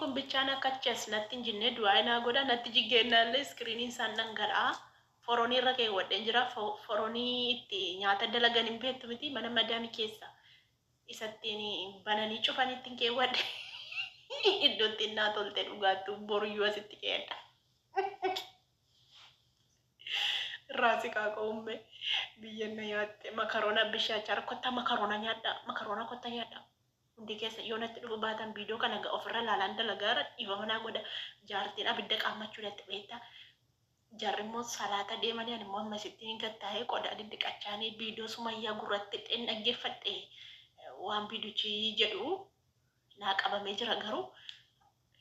kun bichaan akka achi as natti hin jinne du'aa'ii naa godha. Natti jiggeennaallee iskiriiniin isaan dhangala'a. Foronii irra keewwadheen jira. Foronii itti nyaata dalagan hin beektu miti mana madaamii keessa. Isa ittiin bananii cufanii ittiin keewwadhe. Iddoo ittiin naa tolte dhugaattuu boruyyuu asitti keedha. Irraa siqaa qoomme biyyan na nyaatte makaroona bishaachara kottaa makaroona nyaadhaa makaroona kottaa nyaadhaa. Hundi keessa yoo natti dhufu baatan viidiyoo kana ga ofirra laalaan dalagaara dhiifama naa godha jaartiin abidda qaammachuu natti beekta. Jarri immoo salaata deemanii ani immoo amma isittiin gad taa'ee qodaa diddiqachaanii viidiyoo Sumayyaa gurratti hidheen dhaggeeffadhe waan viidiyochi jedhu naa qabamee jira garuu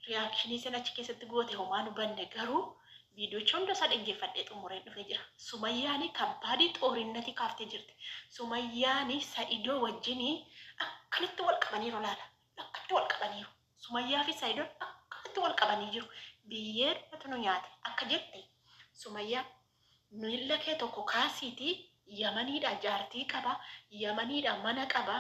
Reaction isheen achi keessatti goote homaa hin hubanne garuu viidiyocha hunda isaa dhaggeeffadhee xumureen dhufee jira. Sumayyaani kabbaadii xoorinnatii kaaftee jirti. Sumayyaani Sa'idoo wajjini akkanatti wal qabaniiru laala. Akkatti wal qabaniiru. Sumayyaa fi Sa'idoon akkanatti wal qabanii jiru. Biyyeedhumatu nu nyaate akka jette Sumayyaa miilla kee tokko kaasiitii Yamaniidhaa jaartii qaba, Yamaniidhaa mana qaba,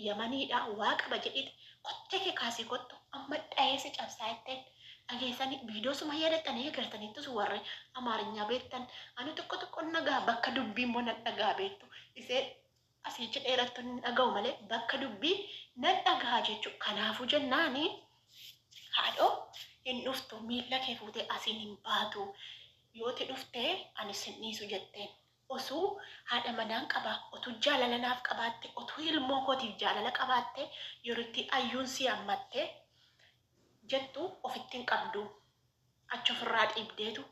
Yamaniidha waa qaba jedhiiti kottee kee kaasii kottu amma dhayee si cabsaa jetteen dhageessanii viidiyoo sumayyaa dhaqxanii eegaltaniittus warri amaarinyaa beektan ani xiqqo xiqqoon dhaga'a bakka dubbii immoo nan dhaga'a beektu isee asiichi dheerattu hin dhaga'u malee bakka dubbii nan dhaga'a jechuudha kanaafuu jennaani haadhoo hin dhuftu miilla kee fuutee asiin hin baatu yooti dhufte ani sin dhiisu jetteen. Osuu haadha manaan qaba, otuu jaalala naaf qabaatte, otuu ilmoo kootiif jaalala qabaatte, yeroo itti ayyuun sii hammatte jettu ofitti hin qabdu. Achi ofirraa dhiibdeetu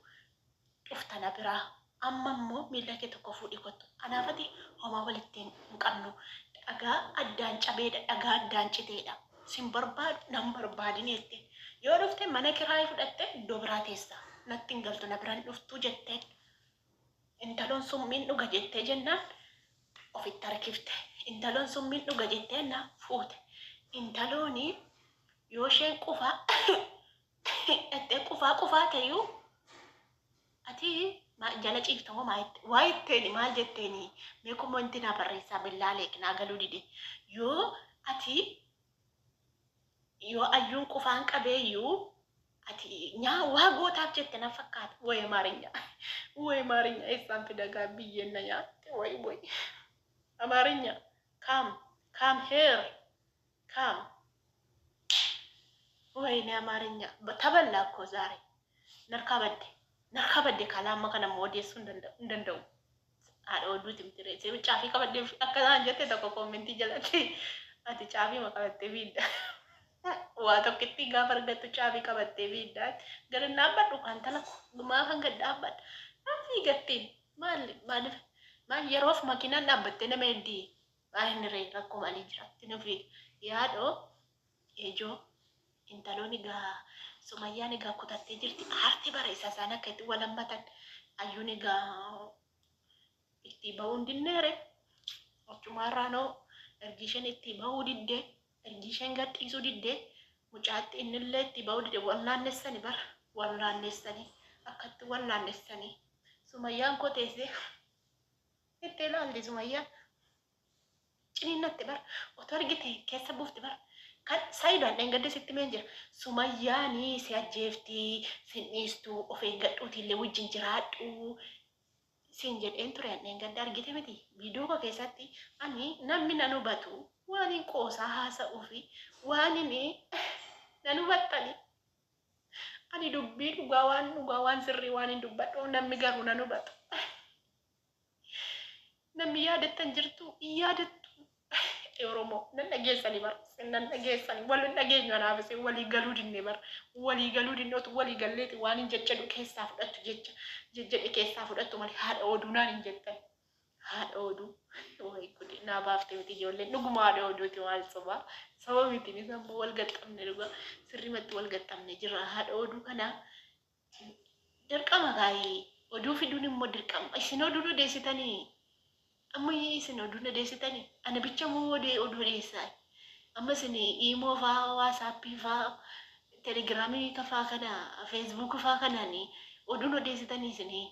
dhufta na biraa. Amma immoo miilla kee tokko fuudhii kottu. Anaaf ati homaa walitti hin qabnu. Dhagaa addaan cabeedha, dhagaa addaan citeedha. Sin barbaadu, nan barbaadin jette. Yoo dhufte mana kiraayii fudhatte iddoo biraa teessa. Natti hin galtu, na bira hin dhuftu jetteen. Intaloon summiin dhuga jettee jennaan ofitti harkifte. Intaloon summiin dhuga jettee jennaan fuute. Intalooni yoo isheen qufaa jettee qufaa qufaa ta'eyyuu ati jala ciifta moo maa jette? Waa jetteeni maal jetteeni? Mee komonti naa barreessaa billaa leek naa galuu dide. Yoo ati Yoo ayyuun qufaan qabeeyyuu ati nyaa waa gootaaf jette na fakkaata. Way Amaarinya. Way Amaarinya eessaan fida gaa biyyeen na nyaatte. Way way. Amaarinya. Come. Come here. Come. Wayne Amaarinya. Taballaa እኮ ዛሬ narkaa badde. Narkaa badde kalaa amma kana immoo odeessuu hin danda'u. Haadha oduuti miti ree. Isheen caafii qabadhee akka isaan jette tokko koomentii jalatti ati caafii ma qabattee fiidda. Waa tokkittii gaafa argattu caafii qabattee fiidda. Gad hin dhaabbadhu kan tala maafan gad dhaabbadha. Naan fiigattiin maal maaliif maal yeroof makiinaan dhaabbattee nama heddii maa inni ree rakkoo maalii jira itti nu fiiga. Yaadoo ejoo intaloon egaa Sumayyaan egaa kutattee jirti aarti bara isa isaan akka itti wal hammatan ayyuun egaa itti ba'uu hin dinneere achumaarraanoo ergi isheen itti ba'uu didde ergi isheen gadhiisuu didde mucaatti innillee itti ba'uu didde wal naannessani bara wal naannessanii akkatti wal naannessanii Sumayyaan koo teessee itti ilaalti Sumayyaan ciniinnatte bar otoo argite keessa buufti bar kan saidaan dheengadda sitti meen jira sumayyaani si ajjeefti sin dhiistu of eeggadhuuti illee wajjin jiraadhu siin jedheen ture an dheengadda argite miti viidiyoo koo keessatti ani namni nan hubatu waan hin qoosaa haasa'uu fi waan hin nan hubattani ani dubbii dhugaa waan dhugaa waan sirrii waan hin dubbadhu namni garuu nan hubatu. Namni yaadattan jirtu hin yaadattu. Oromoo nan dhageessani bar nan dhageessani wal hin dhageenyu anaaf isin walii galuu dinne bar walii galuu dinne otu walii galleeti waan hin jechedhu keessaa fudhattu jecha jejjedhe keessaa fudhattu malee haadha oduu naan hin jettan haadha oduu way gudi naa baafte miti ijoolleen dhuguma haadha oduuti maal sobaa soba miti ni ammoo wal gaxxamne dhugaa sirrimatti wal gaxxamne jira haadha oduu kanaa Dirqama kaayii oduu fiduun immoo dirqama. Isin oduu odeessitanii? Amma isin oduu odeessitanii? Ana bicha moo odee oduu odeessaa? Amma isin iimoo faa, waasaappii faa, telegiraamii faa kana, feesbuukii faa kanaan oduun odeessitanii isinii?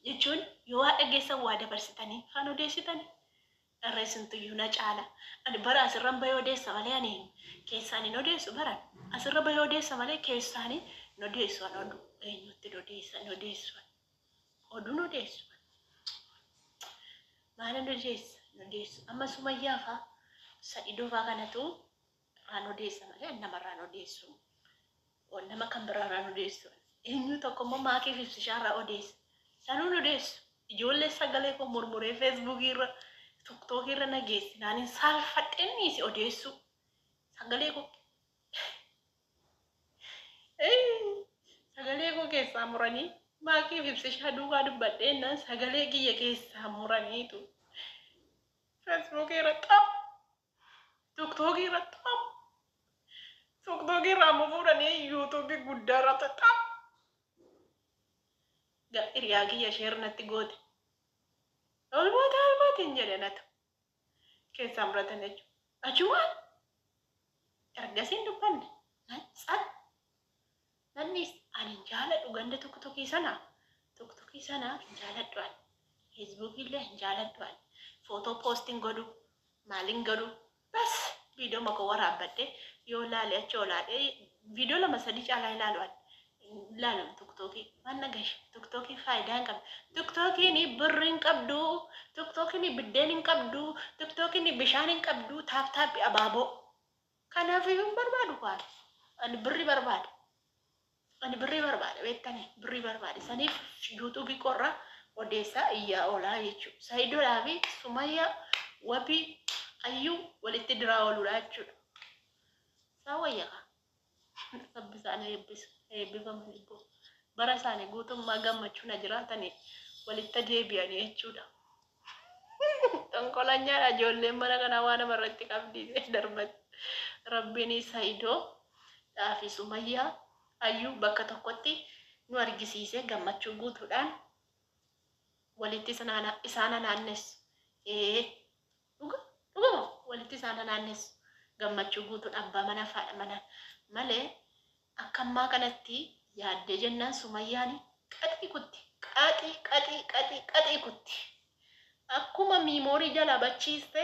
Jechuun yoo waa dhageessan waa dabarsitanii faan odeessitanii? Irra isintuyyuu na caala. Ani bara asirran bahee odeessa malee ani keessaan hin odeessu baran. Asirra bahee odeessa malee keessaan hin odeessu an oduu. Eenyutti hin odeessa hin odeessu an. Oduun odeessu an. Maalin odeessa hin odeessu. Amma Sumayyaa faa Sa'idoo faa kanatu irraan odeessa malee an namarraan odeessu. Nama kan biraarraan odeessu. Eenyu tokko immoo maakiif ibsishaarraa odeessa. Sanuun odeessu. Ijoollee sagalee koo murmuree feesbuukii irra tiktookii irra na geesse naan hin saalfadheen dhiise odeessuu. Sagalee koo sagalee koo keessaa muranii maakiif ibsishaa duukaa dubbadhee naan sagalee kiyya keessaa muraniitu. Feesbuukii irra xap tiktookii irra xap tiktookii irraa immoo fuudhanii yuutuubii guddaa irratti xap. Hiriyaa kiyya sheer natti goote. Ol baate ol baate hin jedhe natu. Keessaa muratan jechuudha. Achumaan ergasiin dubbanne. Nan tsat. Nannis ani hin jaaladhu ganda tokko sana. Tokko sana hin jaaladhu ani. Feesbuukii illee hin jaaladhu ani. Footoo poostiin godhu maaliin godhu bas viidiyoo maka waraabbadhe yoo laale achi olaadhe viidiyoo lama sadii caalaa ilaalu ani. Ilaalu tiktookii waan nagash tiktookii faayidaa hin qabdu. Tiktookiin birri hin qabdu, tiktookiin biddeen hin qabdu, tiktookiin bishaan hin qabdu, taap taappi abaaboo. Kanaaf iyyuu hin barbaadu waan. Ani birri barbaada. Ani birrii barbaada beektanii birrii barbaada. Saniif yuutuubii qorra odeessaa iyyaa oolaa jechuudha. Sayidoodhaa fi Sumayyaa wabii ayyuu walitti diraa ooluudha jechuudha. Isaan wayyaqa. Rabbi isaan eebbisu. Eebbifaman ibboo. Bara isaanii guutummaa gammachuun jiraatanii walitti deebi'anii jechuudha. Xonqolanyaadha ijoolleen mana kanaa waan namarratti qabdi darbatti. Rabbiin Sayidoo fi Sumayyaa ayyuu bakka tokkotti nu argisiisee gammachuu guutuudhaan walitti isaan naannessu. Ee dhuga dhuguma walitti isaan naannessu. Gammachuu guutuun abbaa mana fi haadha mana malee akka ammaa kanatti yaaddee jennaan Sumayyaan qaxii kutti qaxii qaxii qaxii qaxii kutti. Akkuma miimoorii jalaa bachiiste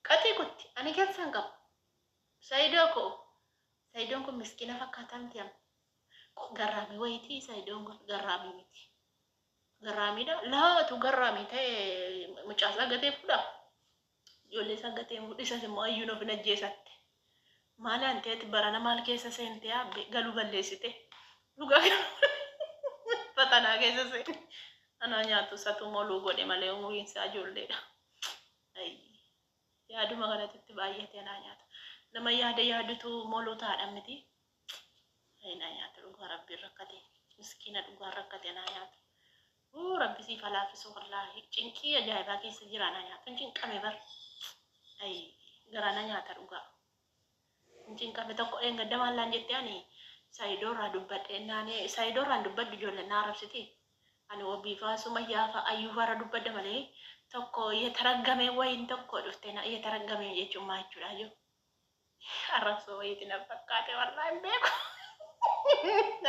qaxii kutti ani keessan qabu. Sayidoo koo Sayidoon kun miskiina fakkaataa miti amma. Garraamii wayitii Sayidoon kun garraamii miti. Garraamiidha. Laatu garraamii ta'e mucaasaa gatee fuudha. Ijoollee isaa gatee fuudha. Isas immoo ayyuun of hin ajjeesatte. Maal anteeti barana maal keessa seentee abbe galuu balleessite. Dhugaa fatanaa keessa seente. Anaa nyaatu satu moluu godhe malee umuriin isaa ijoolleedha. Yaaduma kanatti baay'ate anaa nyaata. Nama yaada yaadutu moluu taadha miti. Anaa nyaata dhugaa rabbiin rakkate. Miskiina dhugaa rakkate anaa nyaata. Rabbi siif halaafisu wallaahi. Cinqii ajaa'ibaa keessa jira anaa nyaatu. Hin cinqame bar. Garaa na nyaata dhugaa. Hin cinqame tokko eengadda maallaan jettee ani Sayidoo irraa dubbadhe naani Sayidoo irraan dubbadhu ijoolleen na arrabsiti. Ani wabiifaa Sumayyaa faa ayyuu faarra dubbadda malee tokko yetaraggame wayiin tokko dhufte na yetaraggame jechuun maa jechuudha jiru. Arrabsoo wayiiti na fakkaate wallaahi hin beeku.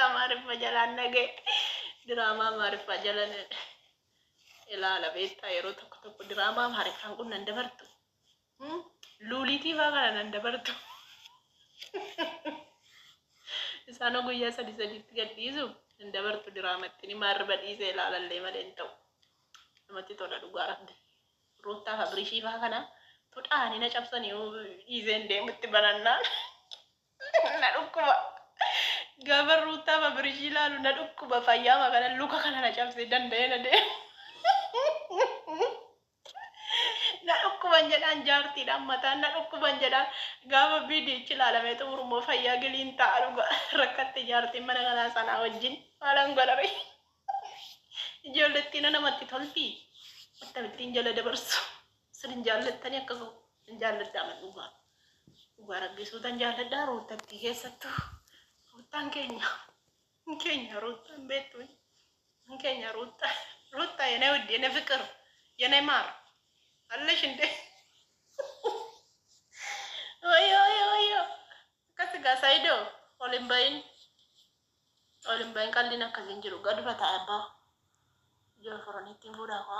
Amaariffa jalaan naga'e. Diraamaa Amaariffaa jalan ilaala beektaa yeroo tokko tokko diraamaa Amaariffaan kun nan dabartu. Luuliitii faa kana nan dabartu. Isaan guyyaa sadi sadiitti gadhiisu nan dabartu diraamatti ni maarriba dhiisee ilaalallee malee hin ta'u. Namatti tola dhugaa rabbi. Ruuttaa fi Abirishii faa kana tudhaanii na cabsanii dhiiseen deemutti banannaan na dhukkuba. Gaafa Ruuttaa fi Abirishii ilaalu na dhukkuba fayyaama kana luka kana na cabsee danda'ee na deema. Na dhukkuban jedhaan jaartiidhaan mataan na dhukkuban jedhaan gaafa viidiyichi ilaalamee xumuru immoo fayyaa giliin ta'a dhuga rakkatte jaartiin mana kanaa sanaa wajjin maalan godhare. Ijoollettiin namatti tolti akkamittiin jala dabarsu sin hin jaallattanii akka koo hin jaalladhaa man dhugaa dhugaa rabbisuutan jaalladhaa ruuttattii keessattuu ruuttaan keenya keenya ruuttaan beektu keenya ruuttaa ruuttaa የኔ ውድ የኔ ፍቅር የኔ ማር አለሽ እንዴ? ወዮ ወዮ ወዮ akkas gaa Sayidoo ol hin bahin ol hin bahin qalliin akkasiin jiru gaduma ta'a abbaa ijoo foroniittiin fuudhaa.